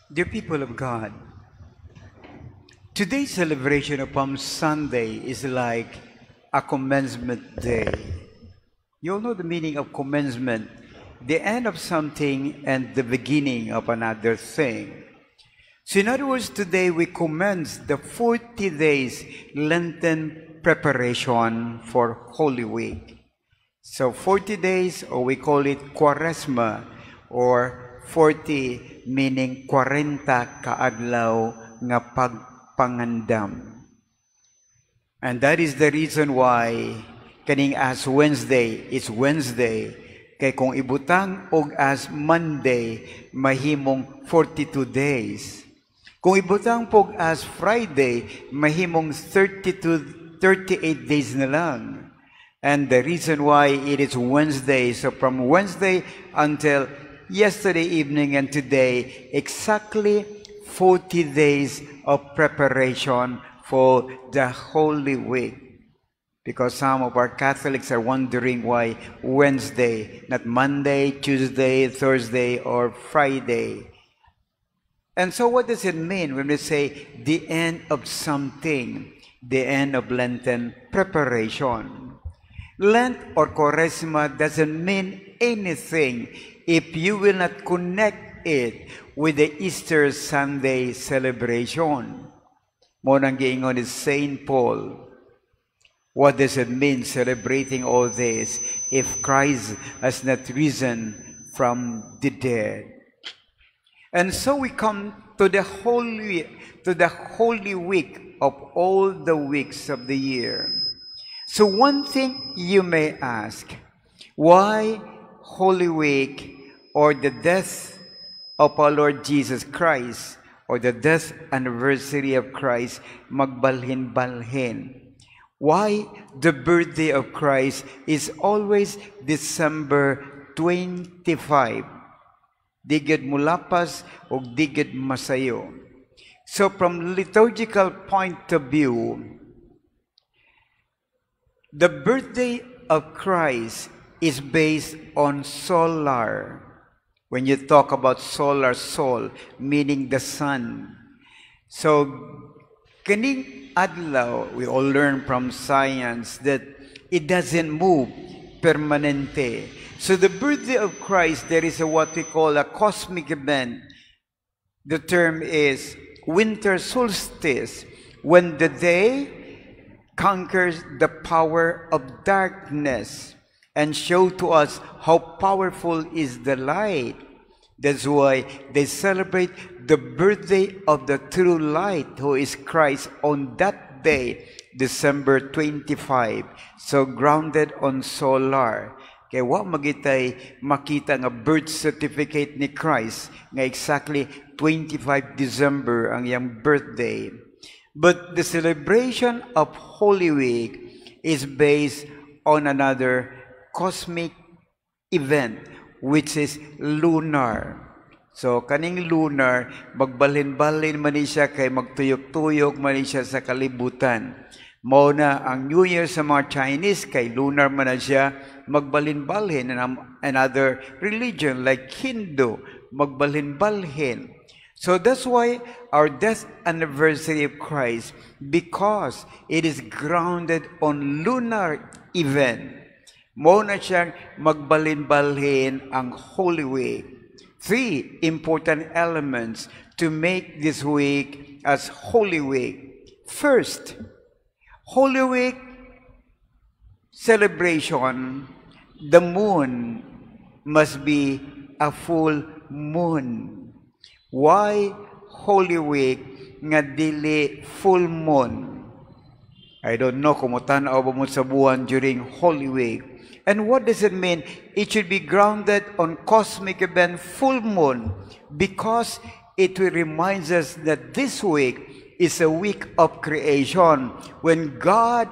Dear people of God, today's celebration of Palm Sunday is like a commencement day. You all know the meaning of commencement, the end of something and the beginning of another thing. So in other words, today we commence the 40 days Lenten preparation for Holy Week. So 40 days, or we call it Quaresma, or 40 meaning 40 kaadlaw nga pagpangandam. And that is the reason why kaning Ash Wednesday is Wednesday. Kay kung ibutang og Ash Monday, mahimong 42 days. Kung ibutang pog Ash Friday, mahimong 32, 38 days na lang. And the reason why it is Wednesday, so from Wednesday until yesterday evening and today, exactly 40 days of preparation for the Holy Week. Because some of our Catholics are wondering why Wednesday, not Monday, Tuesday, Thursday, or Friday. And so what does it mean when we say the end of something, the end of Lenten preparation? Lent or Quaresma doesn't mean anything if you will not connect it with the Easter Sunday celebration. Mao nang giingon ni Saint Paul, what does it mean celebrating all this if Christ has not risen from the dead? And so we come to the Holy Week of all the weeks of the year. So one thing you may ask, why Holy Week or the death of our Lord Jesus Christ or the death anniversary of Christ magbalhin-balhin? Why the birthday of Christ is always December 25? Di gyud mulapas o di gyud masayo. So from liturgical point of view, the birthday of Christ is based on solar. When you talk about solar, sol, meaning the sun. So, kaning adlaw, we all learn from science that it doesn't move permanente. So the birthday of Christ, there is a what we call a cosmic event. The term is winter solstice, when the day conquers the power of darkness and show to us how powerful is the light. That's why they celebrate the birthday of the true light, who is Christ, on that day, December 25. So grounded on solar. Kay wa man gyud tay makita nga birth certificate ni Christ nga exactly 25 December ang iyang birthday. But the celebration of Holy Week is based on another cosmic event, which is lunar. So kaning lunar, magbalhin-balhin man ni siya kay magtuyok-tuyok man ni siya sa kalibutan. Mao na ang New Year sa mga Chinese kay lunar man na siya, magbalhin-balhin, and another religion like Hindu, magbalhin-balhin. So that's why our death anniversary of Christ, because it is grounded on lunar event. Mao na siyang magbalhin-balhin ang Holy Week. Three important elements to make this week as Holy Week. First, Holy Week celebration, the moon must be a full moon. Why Holy Week nga dili full moon? I don't know kung mutanaw ba mo sa buwan during Holy Week. And what does it mean? It should be grounded on cosmic event full moon because it will remind us that this week is a week of creation, when God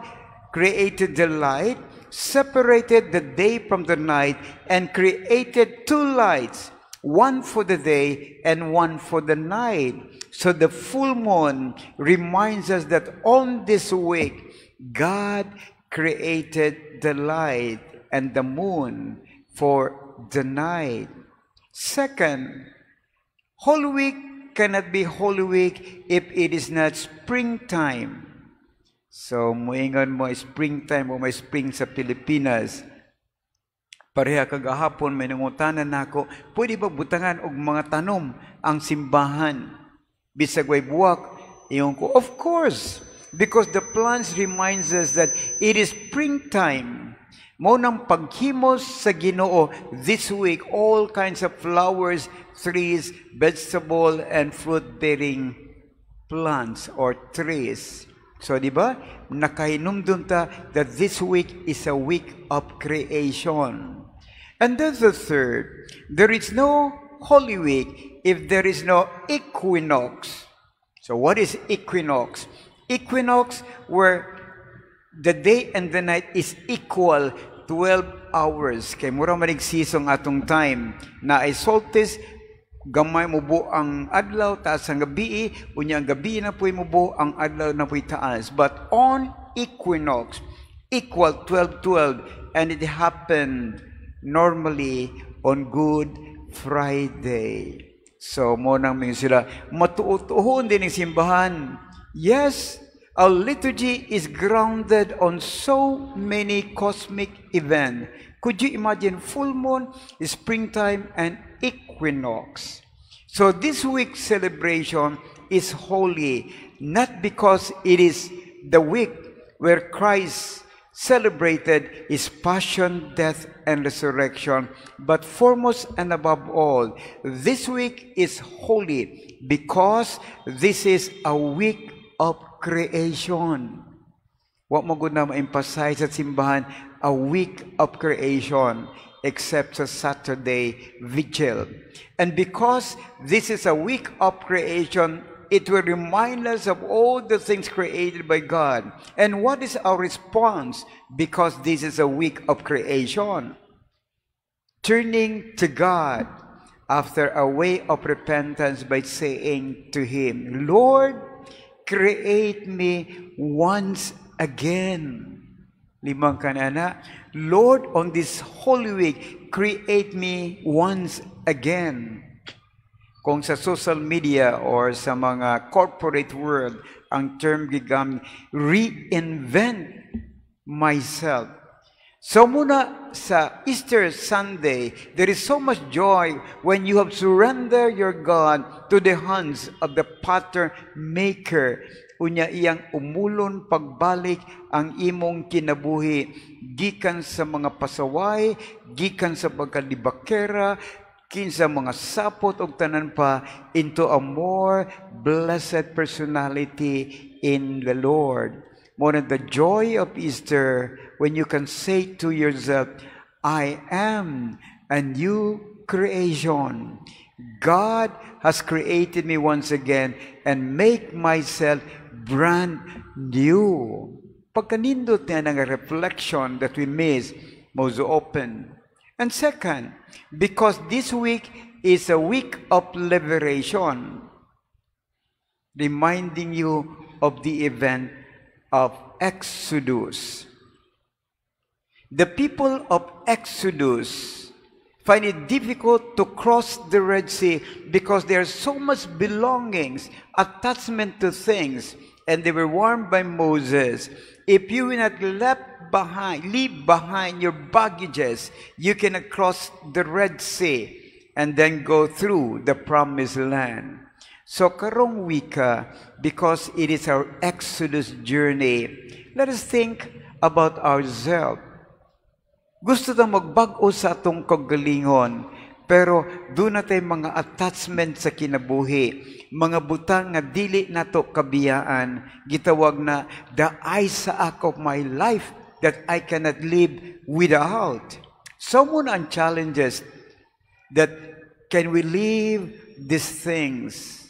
created the light, separated the day from the night, and created two lights, one for the day and one for the night. So the full moon reminds us that on this week, God created the light and the moon for the night. Second, Holy Week cannot be Holy Week if it is not springtime. So, muingon mo, springtime o may spring sa Pilipinas. Pareha kagahapon, may nangutana nako, pwede ba butangan og mga tanom ang simbahan? Bisag way buwak, ingon ko, of course, because the plants reminds us that it is springtime. Mao nang paghimos sa Ginoo this week, all kinds of flowers, trees, vegetable, and fruit-bearing plants or trees. So, di ba? Nakahinumdum ta that this week is a week of creation. And then the third, there is no Holy Week if there is no equinox. So what is equinox? Equinox, where the day and the night is equal 12 hours. Kay mura man season atong time na ay solstice, gamay mubo ang adlaw, taas ang gabi, unya ang gabi na po'y mubo, ang adlaw na po'y taas. But on equinox, equal 12-12, and it happened normally on Good Friday. So, mao nang mga sila, matuo-tuohon din ang simbahan. Yes, our liturgy is grounded on so many cosmic events. Could you imagine full moon, springtime, and equinox? So this week's celebration is holy, not because it is the week where Christ celebrated his passion, death, and resurrection, but foremost and above all, this week is holy because this is a week of creation. Wa man gud na ma-emphasize sa simbahan a week of creation except sa Saturday Vigil. And because this is a week of creation, it will remind us of all the things created by God. And what is our response? Because this is a week of creation. Turning to God after a way of repentance by saying to Him, "Lord, create me once again." Limang kanana, "Lord, on this Holy Week, create me once again." Kung sa social media or sa mga corporate world, ang term gigamit, "reinvent myself." So mao na sa Easter Sunday, there is so much joy when you have surrendered your God to the hands of the pattern maker. Unya iyang umulon pagbalik ang imong kinabuhi gikan sa mga pasaway, gikan sa pagkalibakera, kinsa mga sapot og tanan pa into a more blessed personality in the Lord. Mao na the joy of Easter when you can say to yourself, "I am a new creation. God has created me once again and make myself brand new." Pagkanindot niya ng reflection that we miss most open. And second, because this week is a week of liberation, reminding you of the event of Exodus. The people of Exodus find it difficult to cross the Red Sea because there are so much belongings, attachment to things, and they were warned by Moses. "If you will not leave behind your baggages, you cannot cross the Red Sea and then go through the promised land." So karong wika, because it is our Exodus journey, let us think about ourselves. Gusto ta magbag-o sa atong kagalingon, pero duna tay mga attachment sa kinabuhi, mga butang nga dili nato kabiyaan, gitawag na the Isaac of my life that I cannot live without. So mao na ang challenges that can we leave these things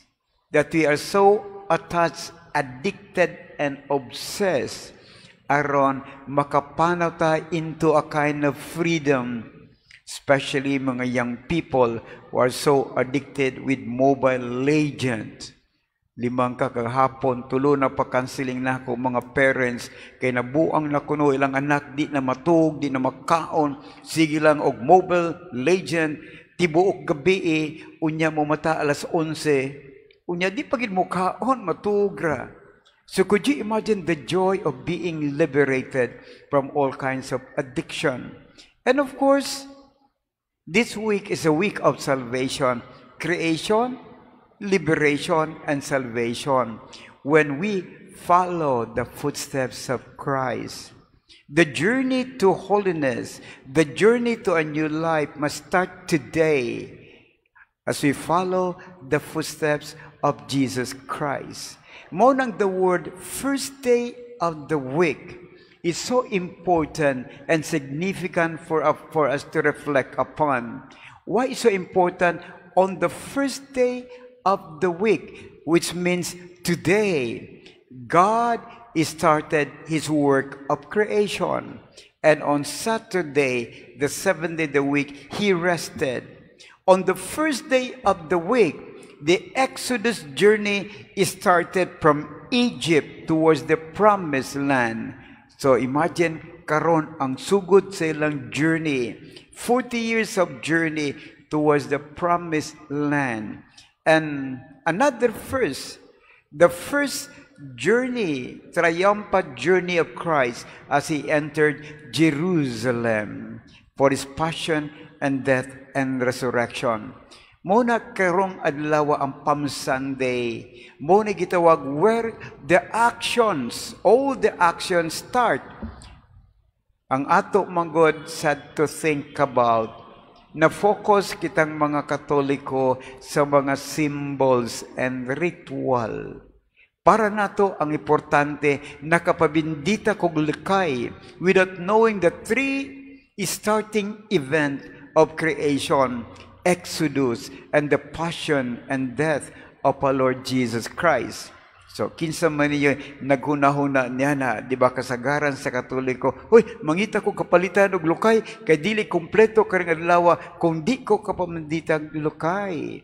that we are so attached, addicted, and obsessed aron makapanaw ta into a kind of freedom, especially mga young people who are so addicted with Mobile Legends. Limang ka kahapon, tulo na pa-counseling nako mga parents, kay nabuang na kuno ilang anak, di na matug, di na makaon, sige lang og Mobile Legend, tibuok gabi, unya mo mata alas 11. Unya di pa gid mukaon, matugra. So could you imagine the joy of being liberated from all kinds of addiction? And of course, this week is a week of salvation, creation, liberation, and salvation. When we follow the footsteps of Christ, the journey to holiness, the journey to a new life must start today as we follow the footsteps of Jesus Christ. Mao nang the word "first day of the week" is so important and significant for us to reflect upon. Why is so important? On the first day of the week, which means today, God started His work of creation. And on Saturday, the seventh day of the week, He rested. On the first day of the week, the Exodus journey is started from Egypt towards the Promised Land. So imagine karon ang sugod sa ilang journey. 40 years of journey towards the Promised Land. And another first, the first journey, triumphant journey of Christ as He entered Jerusalem for His passion and death and resurrection. Mao na karong adlaw ang Palm Sunday. Mao na gitawag where the actions, all the actions start. Ang ato manggod, sad to think about, na focus kitang mga Katoliko sa mga symbols and ritual. Para nato ang importante nakapabindita kog lukay without knowing the three starting event of creation, Exodus, and the passion and death of our Lord Jesus Christ. So, kinsa man ninyo naghunahuna niya na, di ba, kasagaran sa Katoliko, "Hoy, mangita ko kapalitan og lukay, kay dili kumpleto karong adlaw kung di ko kapaminditag lukay."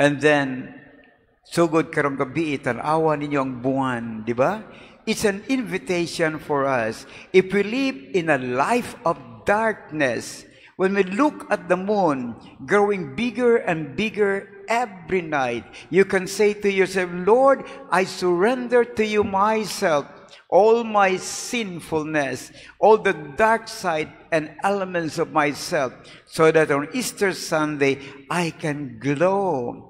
And then, sugod karong gabi, tan-awa ninyo ang buwan, di ba? It's an invitation for us. If we live in a life of darkness, when we look at the moon growing bigger and bigger every night, you can say to yourself, "Lord, I surrender to you myself, all my sinfulness, all the dark side and elements of myself, so that on Easter Sunday I can glow,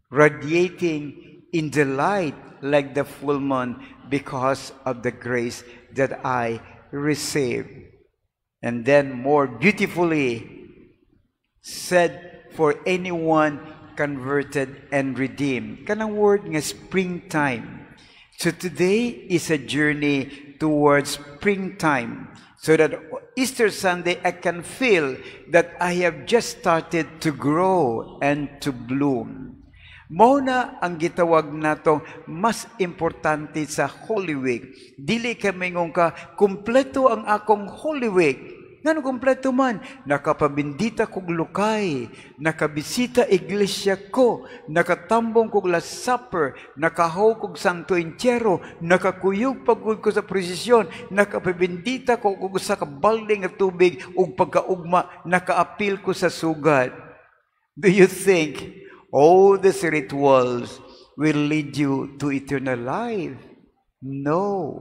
radiating in the light like the full moon because of the grace that I receive." And then more beautifully said for anyone converted and redeemed. Kanang word nga springtime. So today is a journey towards springtime, so that Easter Sunday I can feel that I have just started to grow and to bloom. Mao na ang gitawag nato mas importante sa Holy Week. Dili ka mingon ka, "Kumpleto ang akong Holy Week. Ngano kumpleto man? Nakapabindita kog lukay, nakabisita iglesia ko, nakatambong kog Last Supper, nakahaw kog Santo Entierro, nakakuyog pagud ko sa prosesyon, nakapabindita ko og usa ka balde nga tubig ug pagkaugma nakaapil ko sa sugad." Do you think all these rituals will lead you to eternal life? No.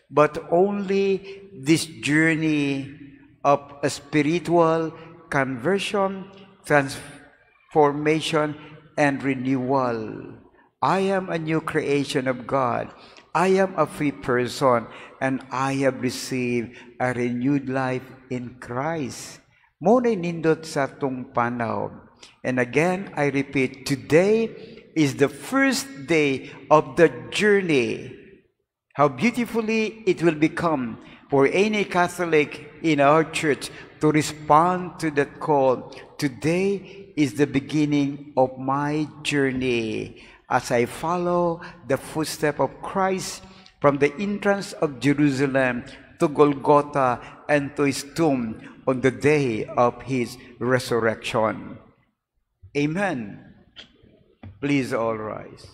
But only this journey of a spiritual conversion, transformation, and renewal. I am a new creation of God. I am a free person, and I have received a renewed life in Christ. Mao na nindot sa atong panaw. And again, I repeat, today is the first day of the journey. How beautifully it will become for any Catholic in our church to respond to that call. Today is the beginning of my journey as I follow the footstep of Christ from the entrance of Jerusalem to Golgotha and to his tomb on the day of his resurrection. Amen. Please all rise.